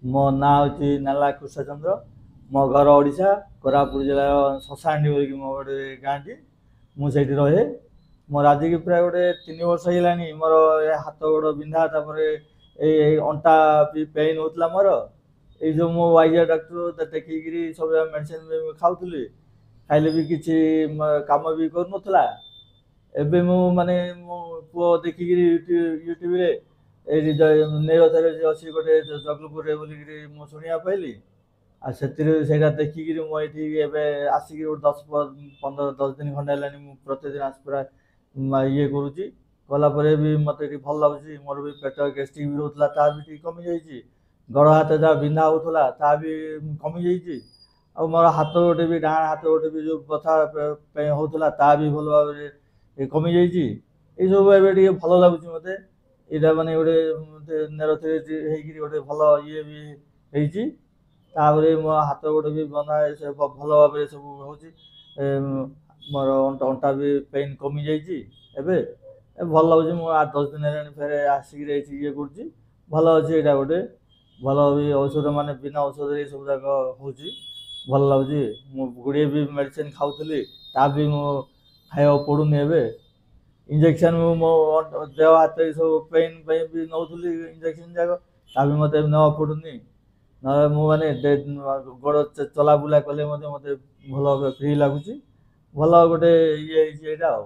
ମୋ ନାଁ ହେଉଛି ନାଲା କୃଷ୍ଣଚନ୍ଦ୍ର। ମୋ ଘର ଓଡ଼ିଶା, କୋରାପୁଟ ଜିଲ୍ଲାର ଶଶାଣ୍ଡି ବୋଲିକି ମୋ ଗୋଟେ ଗାଁଟି, ମୁଁ ସେଇଠି ରହେ। ମୋର ଆଜିକି ପ୍ରାୟ ଗୋଟେ 3 ବର୍ଷ ହେଇଗଲାଣି ମୋର ଏ ହାତ ଗୋଡ଼ ବିନ୍ଧା, ତାପରେ ଏଇ ଅଣ୍ଟା ବି ପେନ୍ ହେଉଥିଲା ମୋର। ଏଇ ଯେଉଁ ମୁଁ ୱାଇଜା ଡାକ୍ତର ଦେଖିକିରି ସବୁ ମେଡ଼ିସିନ ଖାଉଥିଲି, ଖାଇଲେ ବି କିଛି କାମ ବି କରୁନଥିଲା। ଏବେ ମୁଁ ମାନେ ମୋ ପୁଅ ଦେଖିକିରି ୟୁଟ୍ୟୁବରେ ଏଇଠି ନେଇରଥରେ ଅଛି ଗୋଟେ ଜଗଲପୁରରେ ବୋଲିକିରି ମୁଁ ଶୁଣିବାକୁ ପାଇଲି, ଆଉ ସେଥିରେ ସେଇଟା ଦେଖିକିରି ମୁଁ ଏଇଠି ଏବେ ଆସିକି ଗୋଟେ 10 15 10 ଦିନ ଖଣ୍ଡେ ହେଲାଣି, ମୁଁ ପ୍ରତିଦିନ ଆସି ପୁରା ଇଏ କରୁଛି। କଲା ପରେ ବି ମୋତେ ଟିକେ ଭଲ ଲାଗୁଛି। ମୋର ବି ପେଟ ଗ୍ୟାଷ୍ଟ୍ରିକ୍ ବି ରହୁଥିଲା, ତାହା ବି ଟିକେ କମିଯାଇଛି। ଗୋଡ଼ ହାତ ଯାହା ବିନ୍ଧା ହେଉଥିଲା, ତାହା ବି କମିଯାଇଛି। ଆଉ ମୋର ହାତ ଗୋଟେ ବି, ଡାହାଣ ହାତ ଗୋଟେ ବି ଯେଉଁ ବଥା ପାଇଁ ହେଉଥିଲା, ତାହା ବି ଭଲ ଭାବରେ କମିଯାଇଛି। ଏଇସବୁ ଏବେ ଟିକେ ଭଲ ଲାଗୁଛି ମୋତେ। ଏଇଟା ମାନେ ଗୋଟେ ନେରଥରେ ହେଇକିରି ଗୋଟେ ଭଲ ଇଏ ବି ହେଇଛି। ତାପରେ ମୋ ହାତ ଗୋଡ଼ ବି ବନ୍ଧା ଭଲ ଭାବରେ ସବୁ ହେଉଛି। ମୋର ଅଣ୍ଟା ବି ପେନ୍ କମିଯାଇଛି, ଏବେ ଭଲ ଲାଗୁଛି। ମୁଁ 8 10 ଦିନ ହେଲାଣି ଫେରେ ଆସିକିରି ଏଇଠି ଇଏ କରୁଛି, ଭଲ ଅଛି। ଏଇଟା ଗୋଟେ ଭଲ ବି ଔଷଧ, ମାନେ ବିନା ଔଷଧରେ ସବୁ ଯାକ ହେଉଛି, ଭଲ ଲାଗୁଛି। ମୁଁ ଗୁଡ଼ିଏ ବି ମେଡ଼ିସିନ ଖାଉଥିଲି, ତା ବି ମୁଁ ଖାଇବାକୁ ପଡ଼ୁନି ଏବେ। ଇଞ୍ଜେକ୍ସନ୍ ମୁଁ ମୋ ଦେହ ହାତ ସବୁ ପେନ୍ ପାଇଁ ବି ନେଉଥିଲି ଇଞ୍ଜେକ୍ସନ୍ ଯାକ, ତା ବି ମୋତେ ନେବାକୁ ପଡ଼ୁନି। ନହେଲେ ମୁଁ ମାନେ ଗୋଡ଼ ଚଲାବୁଲା କଲେ ମଧ୍ୟ ମୋତେ ଭଲ ଫ୍ରି ଲାଗୁଛି। ଭଲ ଗୋଟେ ଇଏ ହେଇଛି ଏଇଟା ଆଉ।